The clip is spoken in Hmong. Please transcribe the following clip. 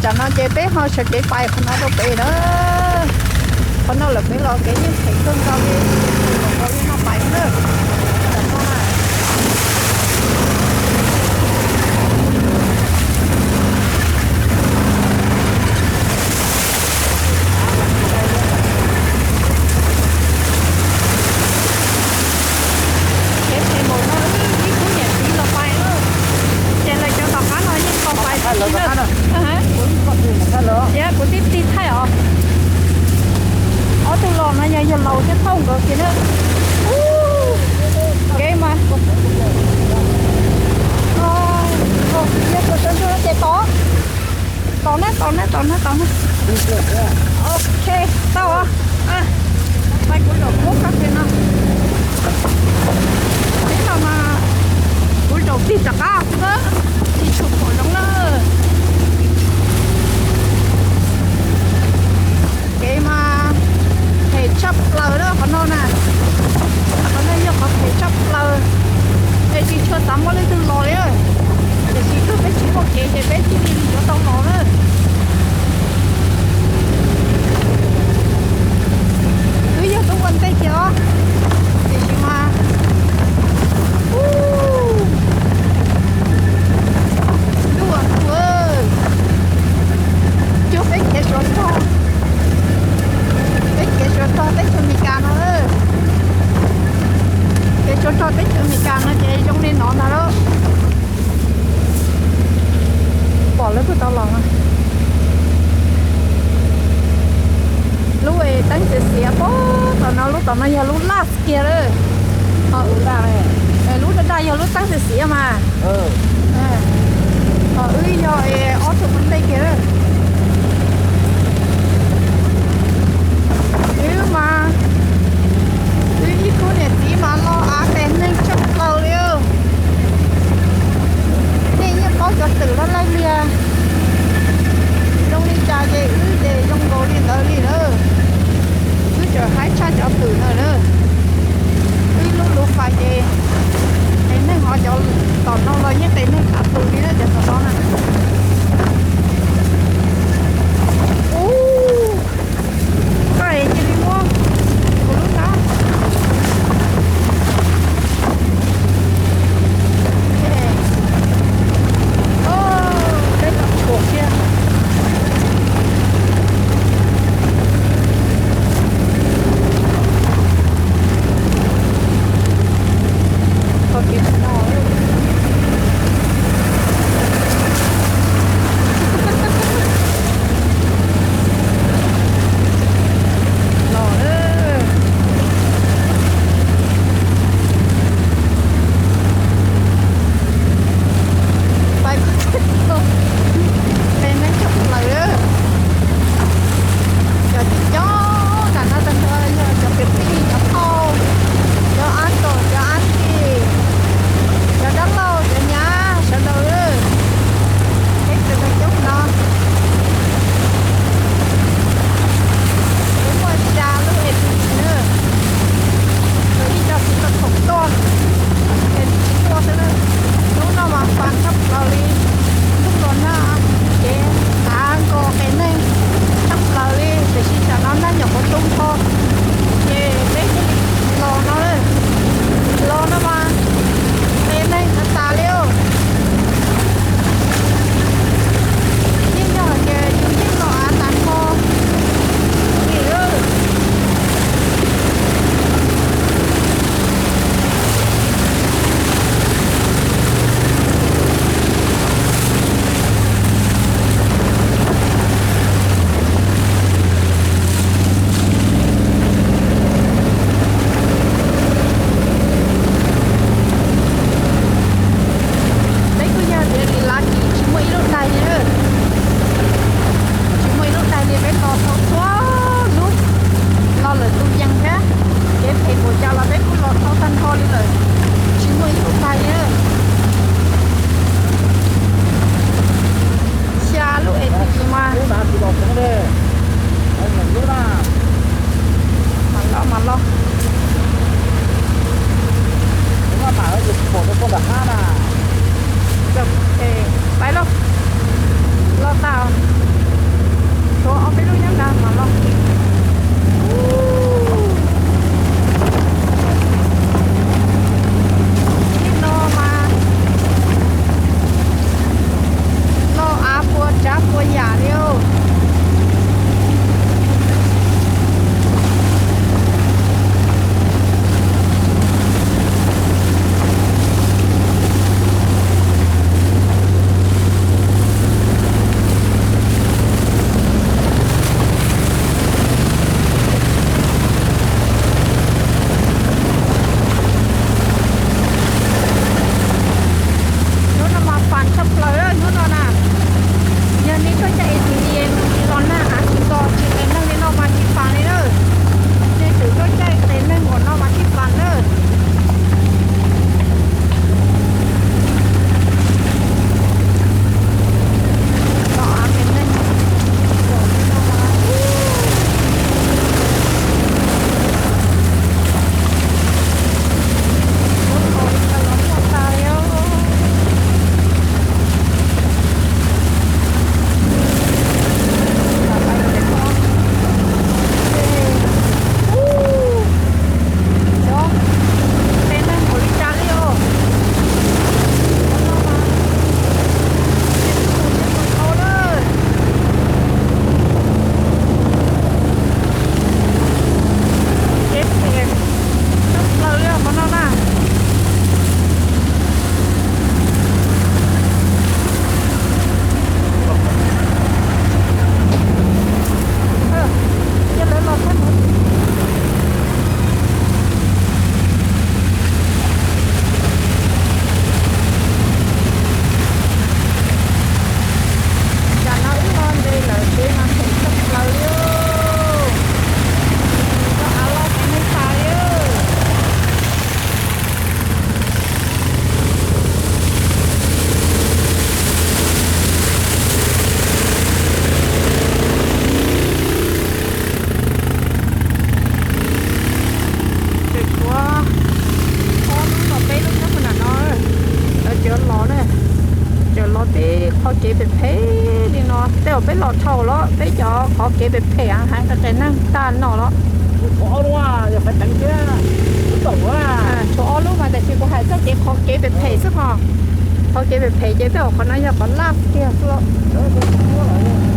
Tsam no ces peb ho sawv kev pais qhov no rau pem na. Qhov no lawm pem los kev yeej phem kawg nkaus li, tus nkaus li no pais na. Kev phem npaum no ib khub niam txiv los pais na, ces lawv cov tom qab no yeej tau pais thiab. Kuv tib tig thaij os. Ob tug los no yog yawg laus thiab thauj nkawd kiag na. Kev mas, yog tus sawv ntsug no ces tos, tos na, tos na, tos na, tos na. Ok, tau os. Pais kuv zaum qub koj tig no. Ib no mas kuv zaum tig rov qab xwb, tsis tshua pom zoo na. Kev mas phem tshaj plaws na qhov no na. Qhov no yog qhov phem tshaj plaws, es tsis tshua xav muaj leej twg los li. Tiam sis twb peb tsis muaj kev ces peb thiaj li yuav tau los na. Twb yog tuaj ua ntej kiag os, tiam sis mas, ub, ntuj, ntuj, cuag peb kev suav rog, peb kev suav rog teb chaws Amelikas no, kev suav rog teb chaws Amelikas no ces zoo li no ntag lauj. Pom lawv kuj tau los. Lub teeb xiav xiav pem tom no, lub tom no yog lub laj kiag lawm. Lub daj daj yog lub teeb xiav xiav mas. Ho wb yog ob tug ua ntej kiag lawm. Wb mas, wb ib khub niam txiv mas los av tes neeg tshaj plaws li. Nej yeej paub cov twm laj laj liag zoo li cas ces wb ces zoo nkaus li ntawd li lawm. Wb tseem haib tshaj cov twm na. Wb lub lub fais ces tes neeg, ho cov tom no los yeej tes neeg tshaj plaws li na, cov tom no na. Qhov kev phem phem li no, tej uas peb los dhau los peb cov qhov kev phem phem heev, qias neeg tag no los. Tshuav ob lub mas, tiam sis kuv hais txog ces qhov kev phem phem xwb os. Qhov kev phem phem ces tej uas qhov no yog qhov laj kiag xwb.